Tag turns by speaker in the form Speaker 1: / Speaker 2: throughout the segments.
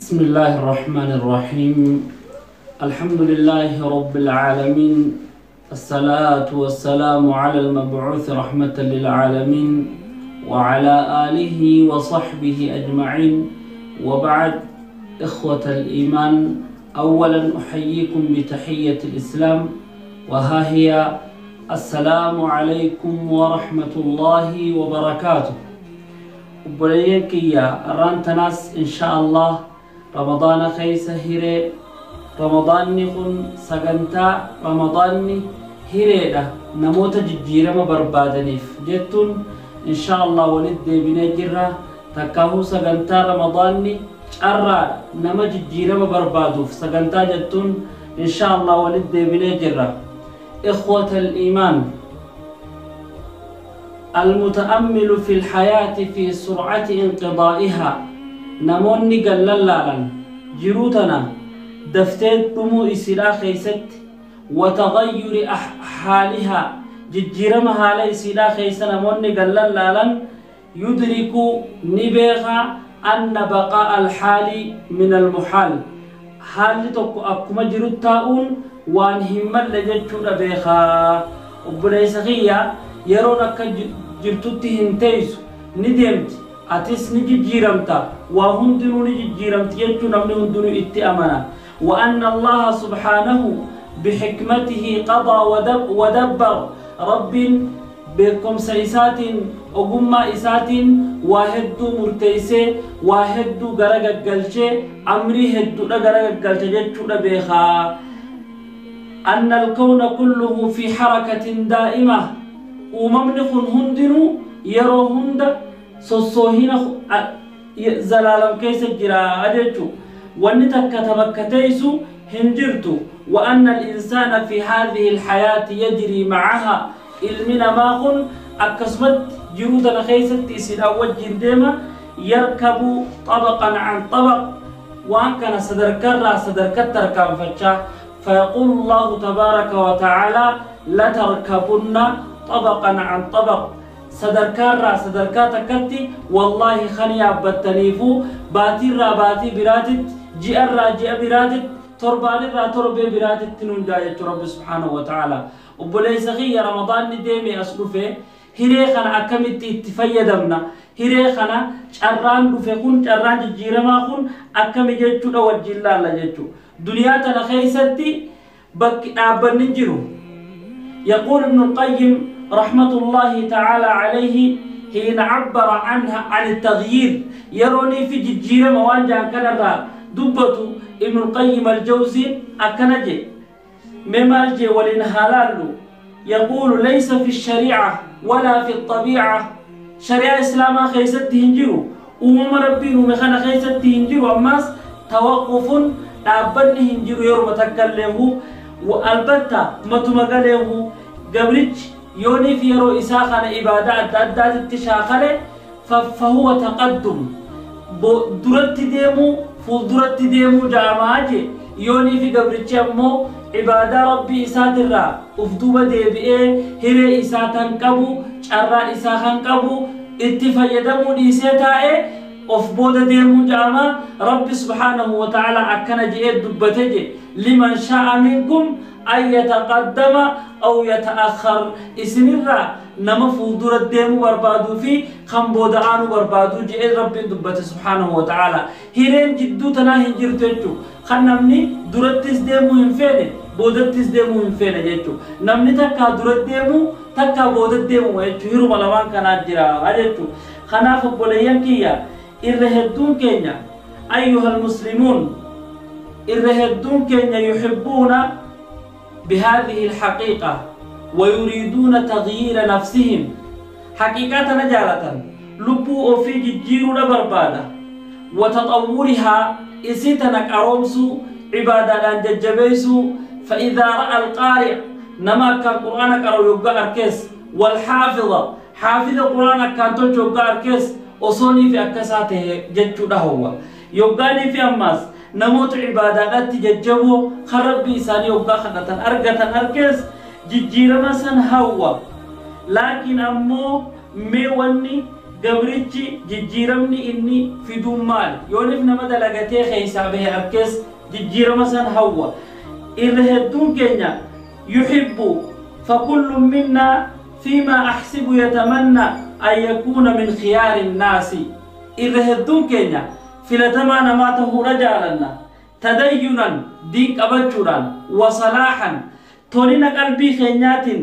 Speaker 1: بسم الله الرحمن الرحيم. الحمد لله رب العالمين، الصلاة والسلام على المبعوث رحمة للعالمين وعلى آله وصحبه أجمعين، وبعد. إخوة الإيمان، أولا أحييكم بتحية الإسلام، وها هي: السلام عليكم ورحمة الله وبركاته. Obboleeyyan kiyya, arraan tanaas insha Allah Ramadaana keessa hiree, Ramadaanni kun sagantaa "Ramadaanni hireedha namoota jijjiirama barbaadaniif" jettuun insha Allah walitti deebinee jirra. Takkaahuu sagantaa "Ramadaanni carraadha nama jijjiirama barbaaduuf" sagantaa jettuun insha Allah walitti deebinee jirra. إخوة الإيمان، المتأمل في الحياة في سرعة انقضائها، namoonni gallallaalan jiruu tana daftee dhumuu isiidhaa keeysatti، وتغير حالها، jijjiirama haala isiidhaa keeysa namoonni gallallaalan، يدرك، ni beeka، أن بقاء الحال من المحال، haalli tokko akkuma jiru taa'uun waan hin malle jechuudha beekaa. Obboleessa kiyya, yeroon akka jirtutti hin teessu, ni deemti, atis ni jijjiiramta, waa hundinuu ni jijjiiramti jechuu namni hundinuu itti amana. وأن الله سبحانه بحكمته قضى ودبر، رب beekumsa isaatiin, ogummaa isaatiin waa hedduu murteessee, waa hedduu gara gaggalchee, amrii hedduudha gara gaggalche jechuudha beekaa. أن الكون كله في حركة دائمة، uumamni kun hundinuu yeroo hunda sossoohina zalaalam keessa jira jechuu, wanni takka ta bakka teessu hin jirtu. وأن الإنسان في هذه الحياة يجري معها، ilmi namaa kun akkasumatti jiruu tana keessatti isidhaan wajjin deema، يركب طبقا عن طبق، waan kana sadarkarraa sadarkatti tarkaanfachaa. فيقول الله تبارك وتعالى: لتركبن طبقا عن طبق، sadarkaarraa sadarkaa takkatti wallaahi kan yaabbattaniifu baatiirraa baatii biraatitti, ji'arraa ji'a biraatitti, torbaanirraa torbee biraatitti nuun jaa jechuu Rabbi سبحانه وتعالى. Obboleessa kiyya, Ramadaanni deemee as dhufe. Hiree kana akkamitti itti fayyadamna? Hiree kana, carraan dhufe kun, carraan jijjiiramaa kun akkami jechuudha wajjin laalla jechuu. Duniyaa tana keessatti bakki dhaabbanni jiru. يقول ابن القيم رحمة الله تعالى عليه حين عبر عنها عن التغيير، يروني في jijjiirama waan jaan kanarraa dubbatu ابن القيم الجوزي akkana je. Mee maal je waliin haa laallu. يقول: ليس في الشريعة ولا في الطبيعة، شريعة إسلاما keessatti hin jiru, uumama Rabbiin uume kana keessatti hin jiru ammas، توقف، dhaabbanni hin jiru yeruma takkalleehu البتة, matuma galeehu. Gabrichi yooniif yeroo isaa kana ibaadaa adda addaatitti shaakale, فهو تقدم، duratti deemuu, fuulduratti deemuu jaamaa je. Yoonii fi gabrichi ammoo ibaadaa Rabbii isaatirraa uf duuba deebi'ee, hiree isaa kan qabu, carraa isaa kan qabu itti fayyadamuu dhiisee taa'e, of booda deemuu jaama. Rabbi سبحانه وتعالى akkana je'ee dubbate je: لمن شاء منكم أن يتقدم أو يتأخر، isinirraa nama fuuldura deemuu barbaaduu fi kan booda aanuu barbaaduu je'ee Rabbiin dubbate سبحانه وتعالى. Hireen jidduu tanaa hin jirtu jechuu. Kan namni durattis deemuu hin feene, boodattis deemuu hin feene jechuu. Namni takkaa dura deemuu, takkaa booda deemuu jechuu, hiruma lamaan kanaa jira jechuu. Kanaaf obboleeyyan kiyya, irra hedduun keenya, أيها المسلمون، irra hedduun keenya يحبون بهذه الحقيقة ويريدون تغيير نفسهم، حقيقة نجالة lubbuu ofii jijjiiruudha barbaada، وتطورها، isii tana qaroomsuu, cibaadaadhaan jajjabeessuu. فإذا رأى القارئ، nama akkaan Qur'aana qara'u yoggaa arkees، والحافظ، حافظ Qur'aana akkaan tolchu yoggaa arkees, osoonii fi akkasaa ta'e jechuudha hawwa. Yoggaanii fi ammaas namoota cibaadaadhaatti jajjaboo kan Rabbii isaanii yoggaa kadhatan argatan arkees, jijjiirama san hawwa. Laakiin ammoo mee wanni Gabrichi jijjiiramni inni fiduun maali? Yoonif nama dalagatee keessaa bahe arkees jijjiirama san hawwa. Irra hedduun keenya yuhibbu fakullu minnaa fiimaa axsibu yatamanna an yakuuna min khiyaari nnaasi. Irra hedduun keenya filatamaa namaa tahuudha jaalanna. Tadayyunan, diin qabachuudhaan, wa salaaxan, tolina qalbii keenyaatiin,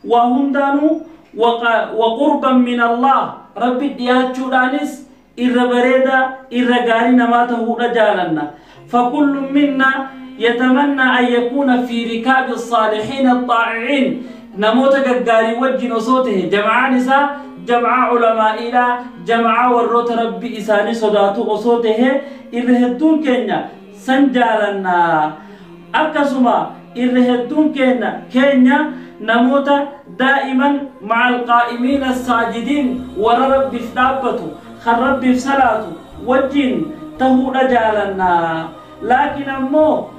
Speaker 1: waa hundaanuu, wa qurban min Allah, Rabbi dhiyaachuudhaanis irra bareedaa irra gaarii namaa tahuudha jaalanna. Fakullu minna yatamanna an yakuuna fi rikaabi الصالحين الطائعين. Namoota gaggaarii wajjin osoo tahe, jam'aan isaa jam'aa ulamaa'iidha, jam'aa warroota Rabbi isaanii sodaatu osoo tahe, irra hedduun keenya san jaalannaa. Akkasuma irra hedduun keenya namoota daa'iman ma'a alqaa'imiina asaajidiin, warra Rabbiif dhaabbatu, kan Rabbiif salaatu wajjin tahuudha jaalannaa. Laakiin ammoo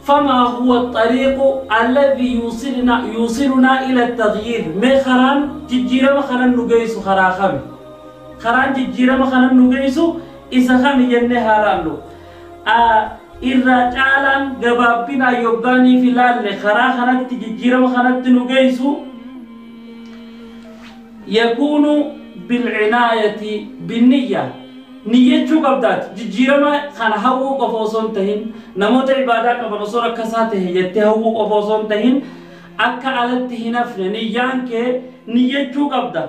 Speaker 1: فما هو الطريق الذي يوصلنا إلى التغيير؟ ما خران ججيرة خران نجيسو خرا خمي خران ججيرة خران نجيسو إذا خمي جنة هالالو irra caalaan gabaabbina yoggaanii fi laalle karaa kanatti jijjiirama kanatti nu geessu yakuunu bilcinaayati binniyya. Niyyachuu qabdaati. Jijjiirama kana hawwuu qofa osoo hin tahin, namoota ibaadaa qaban osoo rakkasaa tahe jettee hawwuu qofa osoo hin tahin, akka alatti hin hafne niyyaan kee niyyachuu qabda.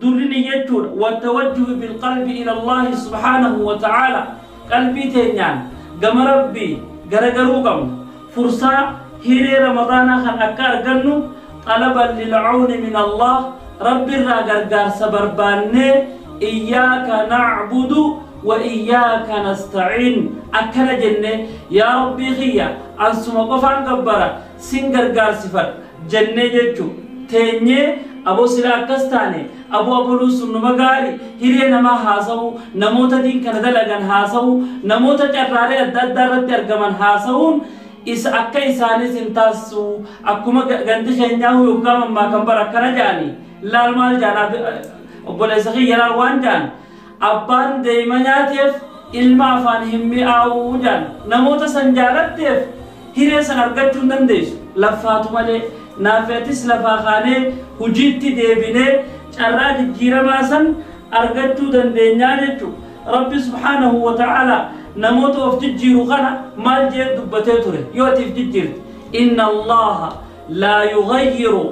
Speaker 1: Durri niyyachuudha. Wattawajjuhu bilqalbi ila Allahi subhaanahu wa ta'aala. Qalbii teenyaan gama Rabbii garagaruu qabna. Fursaa hiree Ramadaanaa kan akka argannu, xalaban lil'auni min Allah, Rabbi irraa gargaarsa barbaannee, iyyaaka nacbudu wa iyyaaka nastaciin akkana jenne, yaa Rabbii kiyya, ansuma qofaan gabbara, sin gargaarsifadha jennee jechu teenyee. Aboo, sila akkas taane, aboo, aboluu sun numa gaari. Hiree namaa haasa'u, namoota diin kana dalagan haasa'u, namoota carraalee adda addaa irratti argaman haasa'uun isa akka isaanis hin taasisu. Akkuma gandi keenyaa yoggaa mammaa kan bara akkana jedhani, laal maal jedhan, obboleessa kiyya, laal waan jedhan, abbaan deema nyaateef ilma afaan hin mi'aawuu jedhan. Namoota san jaalatteef hiree san argachuu hin dandeessu. Laffaatu malee naafeetis lafaa kaanee hujiitti deebinee carraa jijjiiramaa san argachuu dandeenyaa jechu. Rabbi subhaanahu wa ta'ala namoota of jijjiiru kana maal jee dubbatee ture? Yoo atiif jijjiirte, inna Allaha laa yughayyiru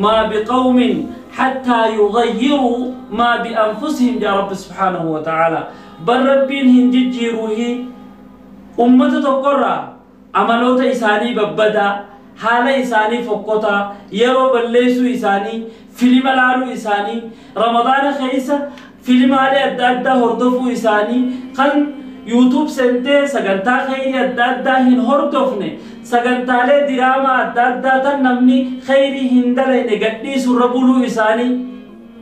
Speaker 1: maa biqawmin hattaa yughayyiruu maa bianfusihim jaa Rabbi subhaanahu wa ta'ala. Bar Rabbiin hin jijjiiruuhi ummata tokkorraa amaloota isaanii babbadaa, haala isaanii fokkotaa, yeroo balleessuu isaanii, filima laaluu isaanii, Ramadaana keessa filimaalee adda addaa hordofuu isaanii, kan YouTube seentee sagantaa kheyrii adda addaa hin hordofne, sagantaalee diraamaa adda addaa tan namni kheyrii hin dalayne gadhiisurra buluu isaanii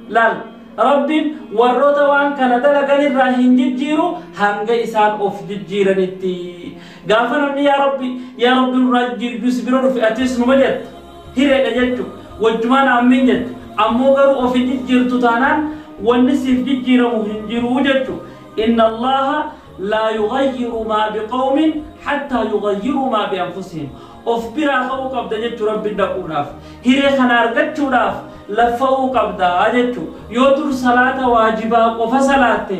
Speaker 1: laal. Rabbiin warroota waan kana dalagan irraa hin jijjiiru hanga isaan of jijjiiranitti. Gaafa namni yaa Rabbi, yaa Rabbi, nurraa jijjiiruu si bira dhufe, atis numa jetta, hireedha jechu, wajjumaan aammin jetta. Ammoo garuu of hin jijjiirtu taanaan wanni siif jijjiiramu hin jiru jechu. Inna Allaha laa yughayyiru maa biqawmin hattaa yughayyiruu maa bianfusihim. Of biraa ka'uu qabda jechu. Rabbi dhaquudhaaf, hiree kana argachuudhaaf laffa'uu qabda jechu. Yoo dur salaata waajibaa qofa salaatte,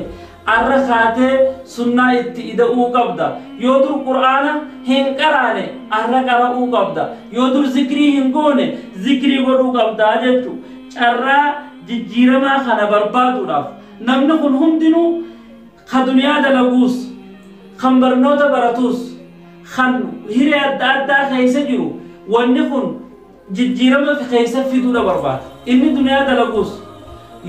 Speaker 1: arra kaatee sunnaa itti ida'uu qabda. Yoo dur Qur'aana hin qaraane, arra qara'uu qabda. Yoo dur zikrii hin goone, zikrii godhuu qabda jechu. Carraa jijjiiramaa kana barbaaduudhaaf namni kun hundinuu, ka duniyaa dalaguus, kan barnoota baratuus, kan hiree adda addaa keessa jiru, wanni kun jijjiirama keessa fiduudha barbaada. Inni duniyaa dalaguus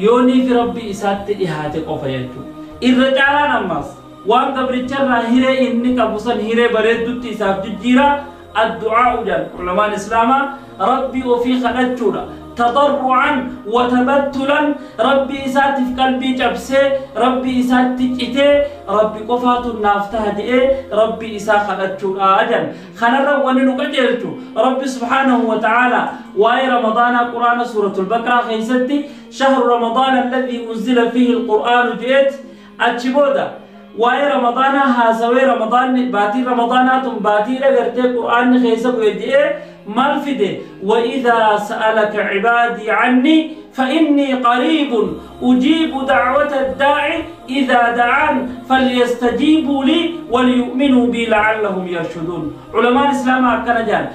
Speaker 1: yoonii fi Rabbi isaatti dhihaate qofa jechuudha. Irra caalaan ammas waan gabricharraa hiree inni qabu san hiree bareeddutti isaaf jijjiiraa. Addu'aa'u jedhan ulamaan islaamaa, rabbii ofii kadhachuudha. Tadarru'an wa tabattulan, rabbii isaatiif qalbii cabsee, rabbii isaatti citee, rabbi qofaatu naaf taha jedhee rabbii isaa kadhachuudha jedhan. Kanarra wanni nu qajeelchu, rabbi subhaanahu wa ta'aalaa waa'ee ramadaanaa quraana suuratul baqraa keessatti shahru ramadaana alladhii unzila fiihi alqur'aanu jedheet achi booda waa'ee ramadaanaa haasawee, ramadaanni baatii ramadaanaa tun baatiidha gartee qur'aanni keessa bu'e jedhee maal fide? وإذا سألك عبادي عني فإني قريب أجيب دعوة الداعي إذا دعان فليستجيبوا لي وليؤمنوا بي لعلهم يرشدون. علماء الإسلام أكنا جان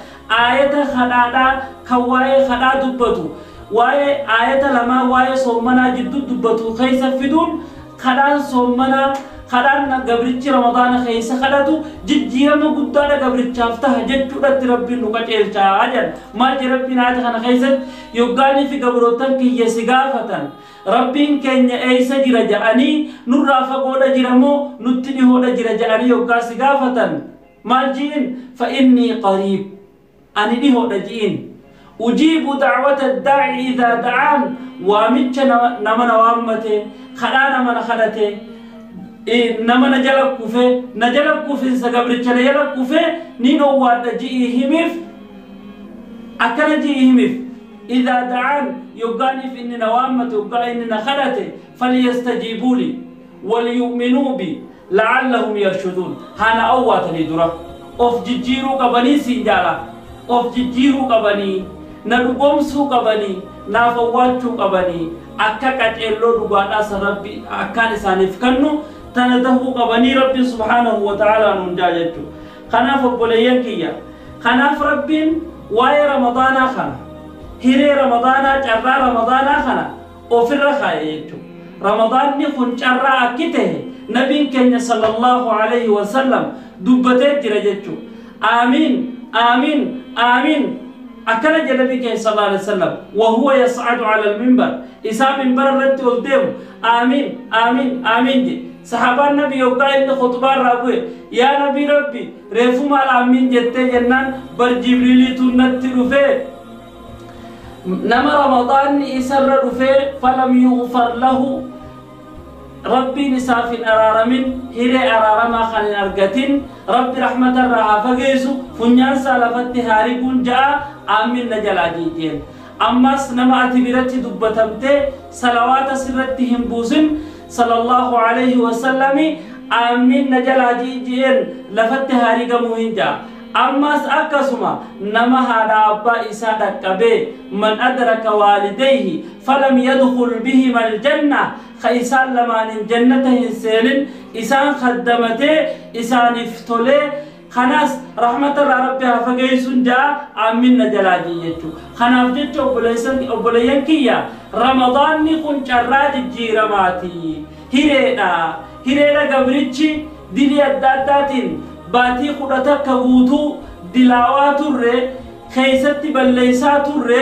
Speaker 1: آية خلادا كواي خلا دبتو واي آية لما واي صومنا جدو دبتو خيس فدون خلان صومنا kadhaan gabrichi ramadaana keessa kadhatu jijjiirama guddaadha gabrichaaf taha jechuudhatti rabbiin nu qaceelchaa jedhan. Maal jedhe rabbiin aayata kana keessatti? Yoggaanii fi gabrootan kiyya si gaafatan rabbiin keenya eessa jira jedhanii, nurraa fagoodha jira moo nutti dhihoodha jira jedhanii yoggaa si gaafatan maal ji'in? Fa innii qariib, ani dhihoodha ji'in. Ujiibu dacwata daaci idaa dacaan, waamicha nama na waammate, kadhaa nama na kadhate, nama na jala kufe, na jala kufinsa gabricha na jala kufe ni dhoowwaadha ji'ii himiif. Akkana ji'ii himiif: idaa dacaan, yoggaaniif inni na waammate, yoggaa inni na kadhate, falyastajiibuu li waliyu'minuu bi la'allahum yarshuduun. Hana awwaatanii dura of jijjiiruu qabanii siin jaala, of jijjiiruu qabanii, na dhugoomsuu qabanii, naaf awwaachuu qabanii, akka qaceelloo dhugaadhaa san rabbi akkaan isaaniif kennu tana tahuu qabanii rabbi subhaanahu wa ta'aalaa nuun jaa jechuudha. Kanaaf obboleeyyan kiyya, kanaaf rabbiin waa'ee ramadaanaa kana, hiree ramadaanaa, carraa ramadaanaa kana ofirra kaa'e jechuudha. Ramadaanni kun carraa akki ta'e nabiin keenya sallallahu alayhi wa sallam dubbatee jira jechuudha. Aamiin, aamiin, aamiin akkana jedhe nabii keenya sallallahu alayhi wa sallam wahuwa yas'adu ala al-minbar, isaa minbara irratti ol deemu aamiin, aamiin, aamiin jedhe. Sahaabaan nabi yoggaa inni khutbaa irraa bu'e, yaa nabii rabbi, reefu maal aamiin jettee jennaan, bar jibriiliitu natti dhufee nama ramadaanni isarra dhufee falam yughfar lahu, rabbiin isaaf hin araaramin, hiree araaramaa kan hin argatin, rabbi rahmatarraa haa fageessu, funyaansaa lafatti haariguun ja'a, aamin na jalaa jijjeen. Ammas nama ati biratti dubbatamtee salawaata sirratti hin buusin sallallahu alayhi wasallami aamin na jalaa jijjeen, lafatti haarigamuu hin ja'a. Ammas akkasuma nama haadha abbaa isaa dhaqqabee, man adraka waalidayhi falam yadkhul bihima aljanna, ka isaan lamaanin jannata hin seenin, isaan khaddamatee isaaniif tolee, kanaas rahmatarraa rabbi haa fageessuun ja'a, aamin na jalaa jechuu. Kanaaf jecha obboleeyyan kiyya, ramadaanni kun carraa jijjiiramaati, hireedha, hireedha. Gabrichi dilii adda addaatiin baatii 11 guutuu dilaawaa turre keessatti balleessaa turre,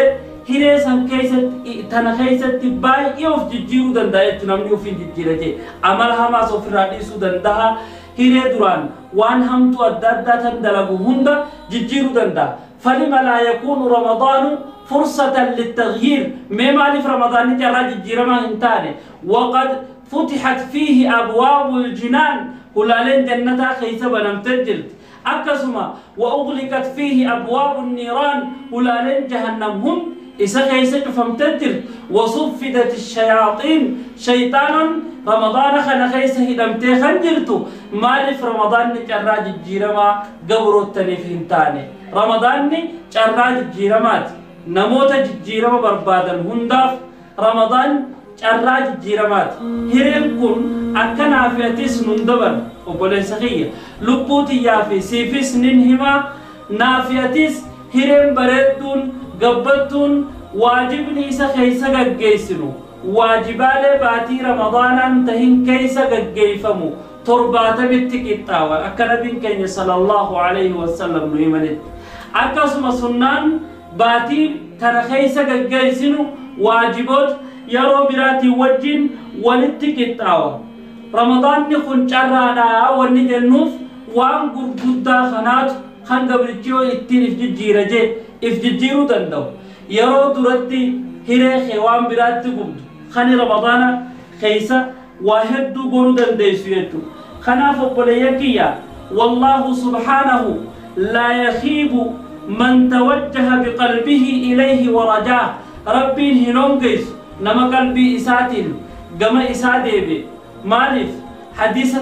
Speaker 1: hiree san keessatti tana keessatti baay'ee of jijjiiruu danda'a jechuudha. Namni ofiin jijjiira jee amala hamaas ofirraa dhiisuu danda'a, hiree duraan waan hamtuu adda addaa tan dalagu hunda jijjiiruu danda'a. Falima laa yakuunu ramadaanu fursatan littaghyiir? Mee maaliif ramadaanni carraa jijjiiramaa hin taane? Waqad futixat fiihi abwaabu ljinaan, hulaaleen jannataa keessa banamtee jirti. Akkasuma wa ugliqat fiihi abwaabu niiraan, hulaaleen jahannam hund isa keessa cufamtee jirti. Wasuffidat shayaaxiin, shayxaanon ramadaana kana keessa hidhamtee kan jirtu, maaliif ramadaanni carraa jijjiiramaa gabroottaniif hin taane? Ramadaanni carraa jijjiiramaati. Namoota jijjiirama barbaadan hundaaf ramadaan carraa jijjiiramaati. Hireen kun akka naafi'atis nun dabar. Obboleessa kiyya, lubbuu tiyyaa fi siifis nin himaa, naafi'atis hireen bareedduun gabbattuun waajibni isa keessa gaggeessinu waajibaalee baatii ramadaanaan tahin keessa gaggeeffamu 70tti qixxaawan, akka nabiin keenya sallallahu alayhi wasallam nu himanitti. Akkasuma sunnaan baatii tana keessa gaggeessinu waajiboota yeroo biraatiin wajjin walitti qixxaawa. Ramadaanni kun carraadha wanni jennuuf waan gurguddaa kanaatu Kan gabrichi yoo ittiin if jijjiira jee if jijjiiruu danda'u. Yeroo duratti hiree kee waan biraatti gubdu kan Ramadaana keessa waa hedduu godhuu dandeessu jechuudha. Kanaaf obboleeyyan kiyya, wallaahu subhaanahu laa yakhiibu man tawajjaha biqalbihi ilayhi wa rajaah. Rabbiin hin hongeessu nama qalbii isaatiin gama isaa deebi'e. Maaliif hadiisa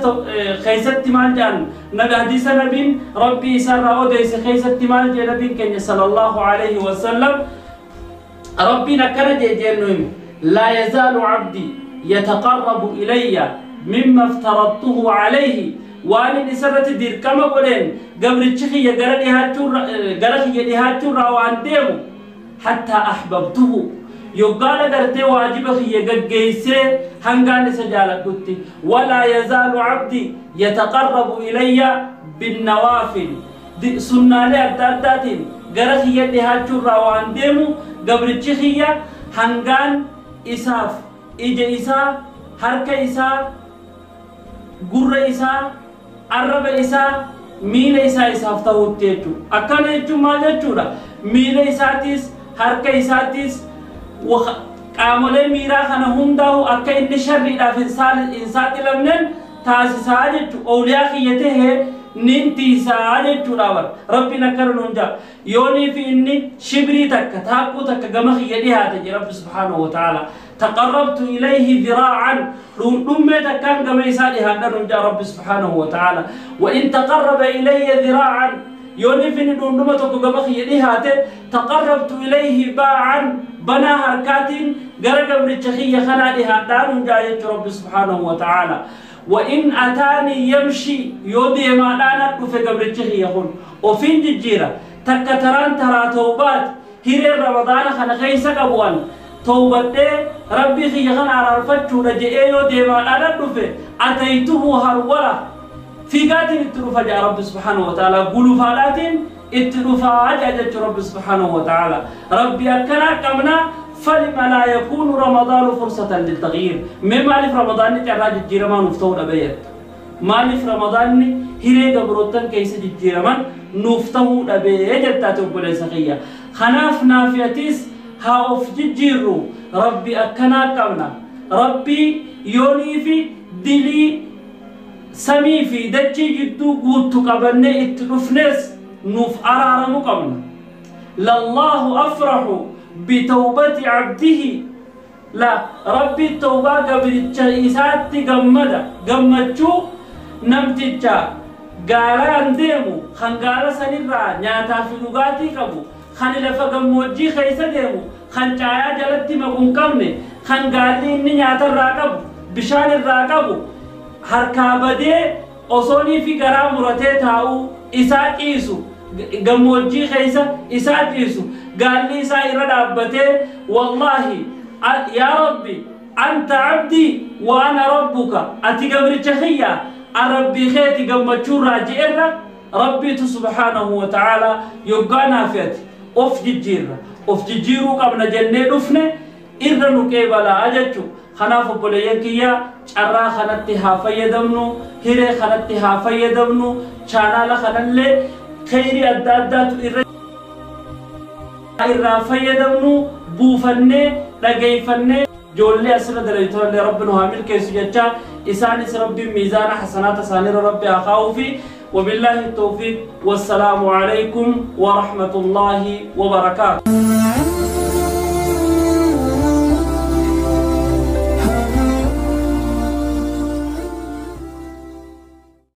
Speaker 1: keessatti maal jedhan nabi, hadiisa nabiin Rabbii isaarraa odeesse keessatti maal jedhe nabiin keenya sallallahu alayhi wasallam? Rabbiin akkana jee jennu hime: laa yazaalu cabdii yataqarrabu ilayya mimma iftaradtuhu alayhi. Waan inni isarratti dirqama godheen gabrichi kiyya gara gara kiyya dhihaachuurraa waan deemu, hattaa ahbabtuhu, yoggaan agartee waajiba kiyya gaggeessee hangaan isa jaaladhutti. Walaa yazaalu cabdii yataqarrabu ilayya binnawaafil, sunnaalee adda addaatiin gara kiyya dhihaachuurraa waan deemu gabrichi kiyya hangaan isaaf ija isaa, harka isaa, gurra isaa, arraba isaa, miila isaa isaaf ta'utti jechuudha. Akkana jechuun maal jechuudha? Miila isaatiis, harka isaatiis, qaamolee miiraa kana hundaa'u akka inni sharriidhaaf hin saaxilamneen taasisaa jechuudha. Ooliyaa kiyya tahee nin tiisaa jechuudha bar. Rabbiin akkana nuun jaa. Yoonii fi inni shibrii takka, taakkuu takka gama kiyya dhiyaate jee Rabbi subhaanahu wa ta'ala. Taqarrabtu ilayhi dhiraa'an, dhundhummee takkaan gama isaa dhihaadha nuun jaa Rabbi subhaanahu wa ta'ala. Wa in taqarraba ilayya dhiraa'an, yoonii fi inni dhundhuma tokko gama kiyya dhihaate, taqarrabtu ilayhi baa'an, banaa harkaatiin gara gabricha kiyya kanaa dhihaadhaa nuun jaa jechuu Rabbi subhaanahu wa ta'ala. وإن أتاني يمشي، يودي ما دانا دفه gabrichi kiyya kun ofiin jijjiira takka taraan taraa tawbaat hireen Ramadaana kana keessa qabu'an tawbadhee Rabbii kiyya kana araarfachuudha je'ee yoo deemaadhaan dhufe, ataytuhu harwala, fiigaatiin itti dhufa jaa Rabbi subhaanahu wa ta'ala, gulufaadhaatiin itti dhufaa jaa jechuu Rabbi subhaanahu wa ta'ala. Rabbi akkanaa qabnaa. فلما لا يكون رمضان فرصة للتغيير؟ ما مالف رمضان carraa jijjiiramaa nuuf ta'uu dhabeeyya? Maaliif Ramadaanni hiree gabroottan keessa jijjiiraman nuuf ta'uu dhabee jettaate obboleessa kiyya? Kanaaf naafiyatis haa of jijjiirru. Rabbi akkanaa qabna. Rabbi yoonii fi dilii samii fi dachii jidduu guuttu qabannee itti dhufnes nuuf araaramu qabna. Lallaahu afrahu bitawbati cabdihi la Rabbi tawbaa gabricha isaatti gammada gammachuu namticha gaalaan deemu kan gaala sanirraa nyaataa fi dhugaatii qabu, kan lafa gammoojjii keessa deemu, kan caayaa jalatti maqu hin qabne, kan gaalli inni nyaatarraa qabu, bishaan irraa qabu harkaa badee osoonii fi garaa muratee taa'uu isaa ciisu, gammoojjii keessa isaa ciisu, gaalli isaa irra dhaabbatee, wallaahi yaa Rabbi, anta abdii wa ana rabbuka, ati gabricha kiyya, an Rabbii keeti, gammachuurraa je'erra Rabbiitu subhaanahu wa ta'ala yoggaa naafiyati of jijjiirra, of jijjiiruu qabna jennee dhufne irra nu qeebalaa jechuu. Kanaaf obboleeyyan kiyya, carraa kanatti haa fayyadamnu, hiree kanatti haa fayyadamnu. Chaanaala kanallee kheyrii adda addaatu irra irraa fayyadamnu, buufannee dhageeffannee ijoollee asirra dalaytoollee Rabbi nu haa milkeessu jecha, isaanis Rabbiin miizaana hasanaata isaaniirra Rabbi haa kaa'uu fi وبالله التوفيق، والسلام عليكم ورحمة الله وبركاته.